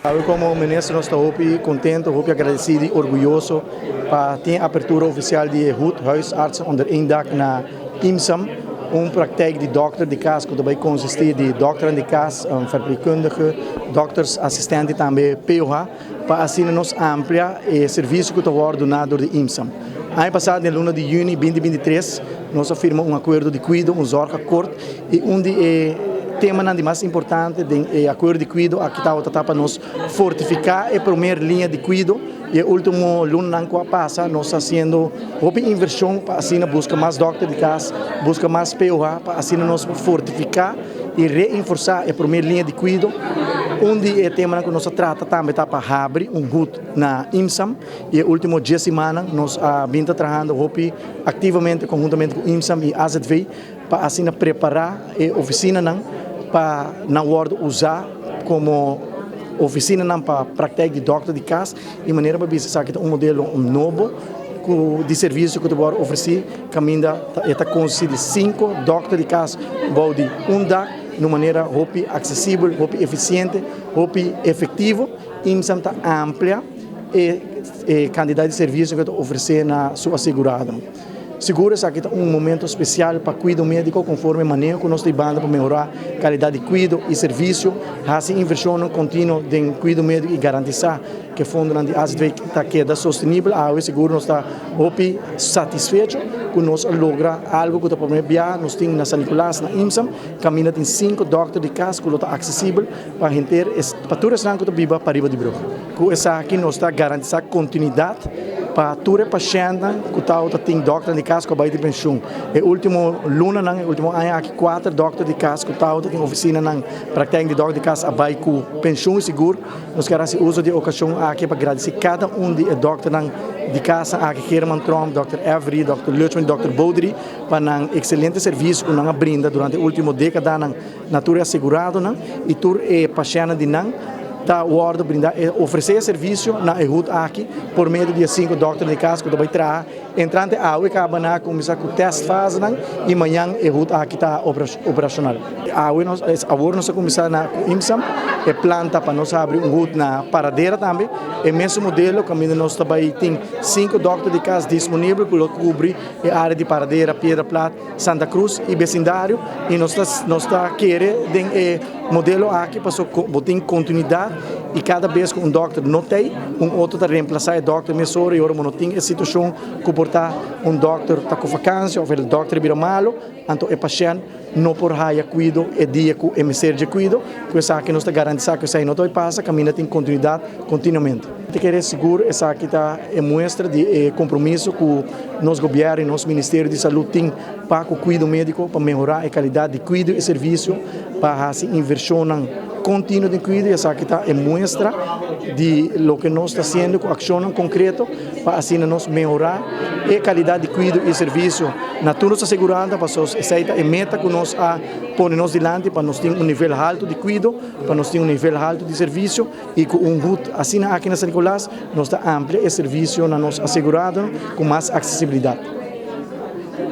Awe komo minister nos ta hopi kontento, hopi agradesido i orguyoso pa tin apertura ofisial di e HUD, Huisartsen Onder Één Dak, na IMSAM, un praktijk di dòkter di kas ku ta bai konsistí di dòkternan di kas, verpleegkundige, dòktersassistent i tambe POH, pa asina nos amplia e servisio ku ta wòrdu duná dor di IMSAM. Aña pasá den luna di yüni 2023 nos a firma un akuerdo di kuido, un zorgakkoord, i un di e temanan di mas importante den e akuerdo di kuido aki tabata ta pa nos fortifiká e promer liña di kuido. I e último lunanan ku a pasa nos ta hasiendo hopi invershon pa asina buska mas dòkter di kas, buska mas POH pa asina nos por fortifiká i reinforsá e promé liña di kuido. Un di e temanan ku nos a trata tambe ta pa habri un hut na IMSAM i e último dies simannan nos a bin ta trahando hopi aktivamente konhuntamente ku IMSAM i AZV pa asina prepará e ofisinanan pa nan wòrdu usá komo ofisinanan pa praktijk di dòkter di kas i manera pa bisa esaki ta un modelo nobo ku di servisio ku ta wòrdu ofresí kaminda e ta konsistí di sinku dòkter di kas bou di un dak na un manera hopi aksesibel, hopi efisiente, hopi efektivo. IMSAM ta amplia e kantidat di servisio ku e ta ofresé na su aseguradonan. Sigur esaki ta un momento spesial pa kuido médiko konforme maneho ku nos ta banda pa mehorá kalidat di kuido i servisio, hasi invershonnan kontinuo den kuido médiko i garantisá ku e fondonan di AZV ta keda sostenibel. Awe sigur nos ta hopi satisfecho ku nos a logra algu ku ta promé bia nos tin na San Nicolas na IMSAM kaminda tin sinku dòkter di kas ku lo ta aksesibel pa henter pa tur esnan ku ta biba pariba di brug. Ku esaki nos ta garantisá kontinuidat pa tur e pashèntnan ku tabata tin dòkternan di kas ku a bai di penshun. E último lunanan, e último aña aki kuater dòkter di kas ku tabata tin ofisinanan praktijk di dòkter di kas a bai ku penshun i sigur nos kier hasi uso di e okashon aki pa gradisí kada un di e dòkternan di kasnan aki, Herman Tromp, dòkter Every, dòkter Lutchman i dòkter Bodri pa nan ekselente servisio ku nan a brinda durante e último dékadanan. Na tur e aseguradonan i tur e pashèntnan di nan ta wòrdu brindá e ofresé e servisio na e hut aki por medio di e sinku dòkternan di kas ku ta bai traha entrante awe kaba nan a kuminsá ku tèst fasenan i mañan e hut aki ta operashonal. Awe nos awor nos a kuminsá na ku IMSAM e plan ta pa nos habri un hut na Paradera tambe e mesun modelo kaminda nos ta bai tin sinku dòkter di kas disponibel ku lo kubri e área di Paradera, Piedra Plat. Santa Cruz y becindario y nos ta nos ta kere den e modelo aki paso bo tin continuidad y cada bes cu un dokter no tey un otro ta reemplaza e dokter mesora y ora bo no tin e situacion cu por ta un dokter ta cu vakantie of e dokter a bira malo anto e pashent no por haya cuido e dia cu e mester dje cuido cu esaki nos ta garantisa cu esey no ta bay pasa caminda tin continuidad continuamente. Ta kere sigur esaki ta e muestra di e compromiso cu nos gobierno y nos Ministerio di Salud tin pa cu cuido medico, pa mehora e calidad di cuido y servicio, pa haci inversionnan continuo den cuido y esaki ta e muestra di loke nos ta haciendo cu accionnan concreto pa asina nos mehora e calidad di cuido y servicio na tur nos aseguranta pasobra esey ta e meta cu nos a pone nos dilanti pa nos tin un nivel halto di cuido, pa nos tin un nivel halto di servicio. I ku un hut asina aki na San Nicolas nos ta amplia e servisio na nos aseguradonan ku mas aksesibilidat.